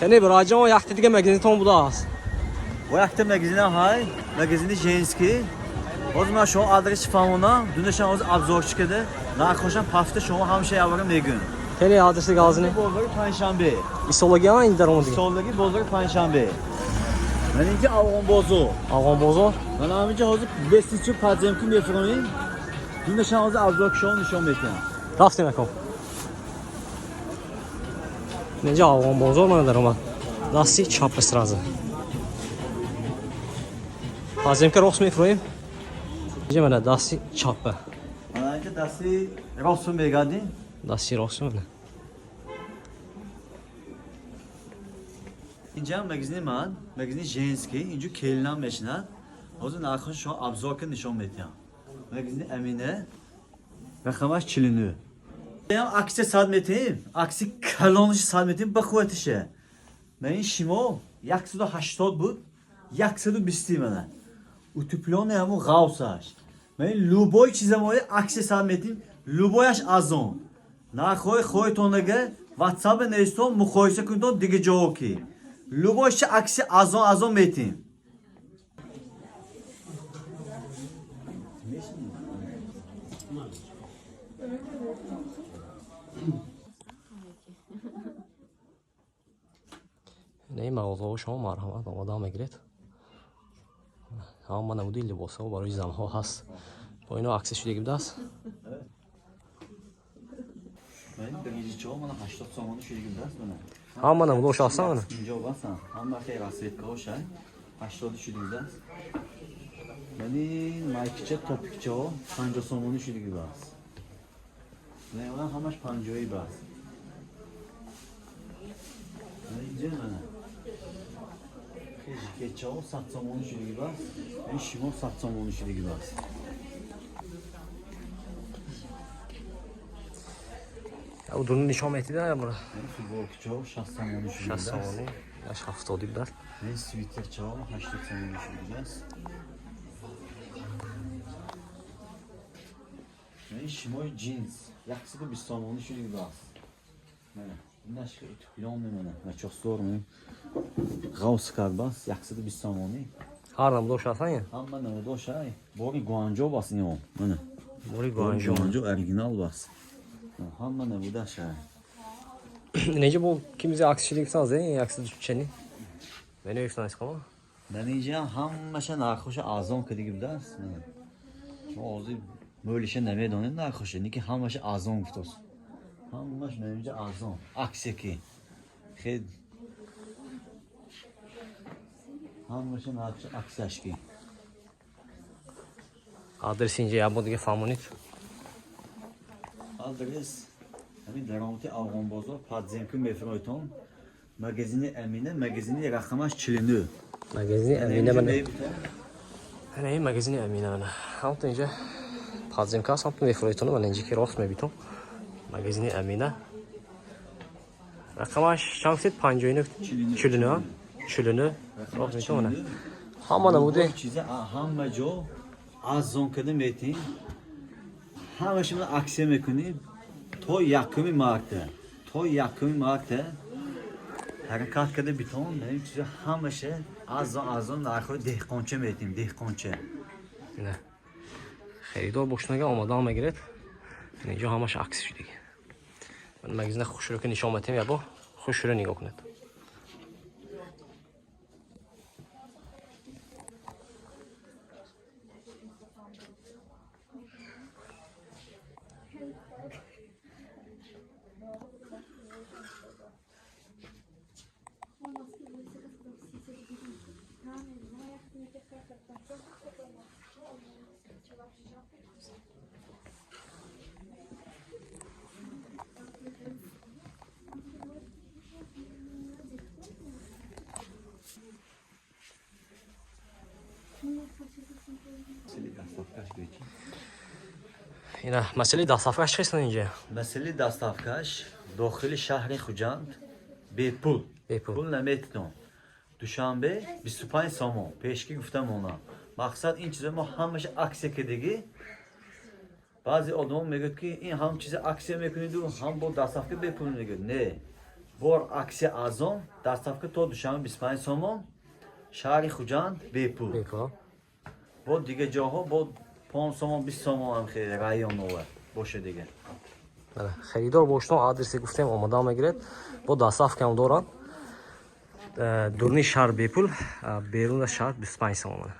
Кани, бароҷон, якта дига магазинтон будааст. Бо якта магазинам ҳай, магазини женский. Ҳозир ман шумо адреси фаҳмонам, дунашам ҳозир обзорчи када, нархошам ҳафта шумо ҳамаша явара мегӯм. Кани, адреси газини. Бозори Панҷшанбе. Исолагиам ин даромадига. Солаги бозори Панҷшанбе. Ман инҷа Афғонбозор. Афғонбозор. Ман ҳаминҷа ҳозир лестницу подземку мефуромем. Дунашам ҳозир обзорки шумо нишон медиҳам. Рафтем, аком. Инҷа Афғонбозор мана даромад. Дасти чап сразу. Подземка рост мефуроем. Инҷа мана дасти чапа. Ман инҷа дасти росту мегардем. Дасти рост мана. Инҷа магазини ман, магазини женский, инҷо келинам мешинад. Ҳозир нархошо шумо обзорка нишон медиҳам. Магазини Амина, рақамаш 49. Ям аксия сад метиҳем, акси калонаши сад метиҳем ба қувватиша. Ман ин шимо 180 буд, 120 мана. Утеплённый ҳамун ғавсаш. Ман ин любой чиза моя аксия сад метиҳем, любояш арзон. Нархҳои хоҳитонага WhatsApp навистон, муқоиса кунтон дига ҷо ки. Любой чи аксия арзон арзон метиҳем. Ин мағозаҳо шумо марҳамат, омода мегиред. Ҳама намуди либосҳо барои занҳо ҳаст. Бо ино аксия шудагӣ будааст. Ман биринчиҳо мана 80 сомонӣ шудагӣ будааст мана. Ҳама намудош ҳастан мана. Инҷо бастан. Ҳама хел расцветкаҳо шай. 80 шудагӣ будааст. Мани майкича, топикчаҳо 50 сомонӣ шудагӣ будааст. Не, ҳамаш 50 баст. Ман инҷа мана. Хел жикетчаҳо 100 сомонӣ шудагӣ баст. Ин шимо 100 сомонӣ шудагӣ баст. Дуруни нишон метида ямра. Мани футболкачаҳо 60 сомонӣ шудагӣ 60 будааст. сомонӣ, яш 70 будааст. Мани свитерчаҳо 80 сомонӣ шудагӣ будааст. Мани шимои ҷинс 120 сомонӣ шудагӣ будааст. Мана инаш утеплённый мана начостор мани ғавс карбаст 120 сомонӣ. Ҳар намудош ҳастан я. Ҳама намудош ай. Бори Гуанҷо баст ино. Мана. Бори Бори Гуанҷо. Гуанҷо оригинал баст. Ҳама намудаш ай. Неҷа бо кимизи аксия шудагӣ гуфтан зе, аксия чени. Менавиштан исқама. Дар инҷа ҳамаша нархоша арзон кардагӣ будааст. Мана. Мо ҳозир мӯлиша намедонем нархоша, лекин ҳамаша арзон гуфтост. Ҳамаш мана инҷа арзон. Аксия ки. Хел ҳамаша нархоша аксияш ки. Адреси инҷа як бор дига фаҳмонед. Адрес ҳамин даромади Афғонбозор, подземку мефиройтон. Магазини Амина, магазини рақамаш 49. Магазини Амина мана. Мебитон. Ана ин магазини Амина мана. Ҳамтон инҷа подземка аст, ҳамтон мефуройтон мана инҷа ки рост мебитон. Магазини Амина. Рақамаш чанд гуфтед? 59? 49? 49. Рост мебитон мана. Ҳама намуди чиза ҳама ҷо арзон карда метиҳем. Ҳамашро аксия мекунем то 1 марта. То 1 марта ҳаракат карда битон, ин чиза ҳамаша арзон арзон нархҳои деҳқонча метиҳем, деҳқонча. Не. Харидор бошунага омода мегиред. Инҷо ҳамаш аксия шудагӣ. Ман магазина хушрӯ ки нишон метем ябо, хушрӯ нигоҳ кунед. Масъалаи доставкаш гӯйчи. Ина масъалаи доставкаш чист инҷа? Масъалаи доставкаш дохили шаҳри Хуҷанд бепул. Бепул. Пул наметитон. Душанбе 25 сомон. Пешкӣ гуфта монам. Мақсад ин чизо мо ҳамаша аксия кардагӣ. Баъзе одамо мегӯяд, ки ин ҳам чиза аксия мекуниду, ҳам бо доставка бепул мегӯяд. Не. Бор акция арзон, доставка то Душанбе 25 сомон, шаҳри Хуҷанд бепул. Бепул. Бо дига ҷоҳо бо 5 сомон, 20 сомон ҳам хеле районова боша дига. Бале, харидор бошно, адреси гуфтем, омода мегиред. Бо доставка ҳам доранд. Дурни шаҳр бепул, берун аз шаҳр 25 сомон.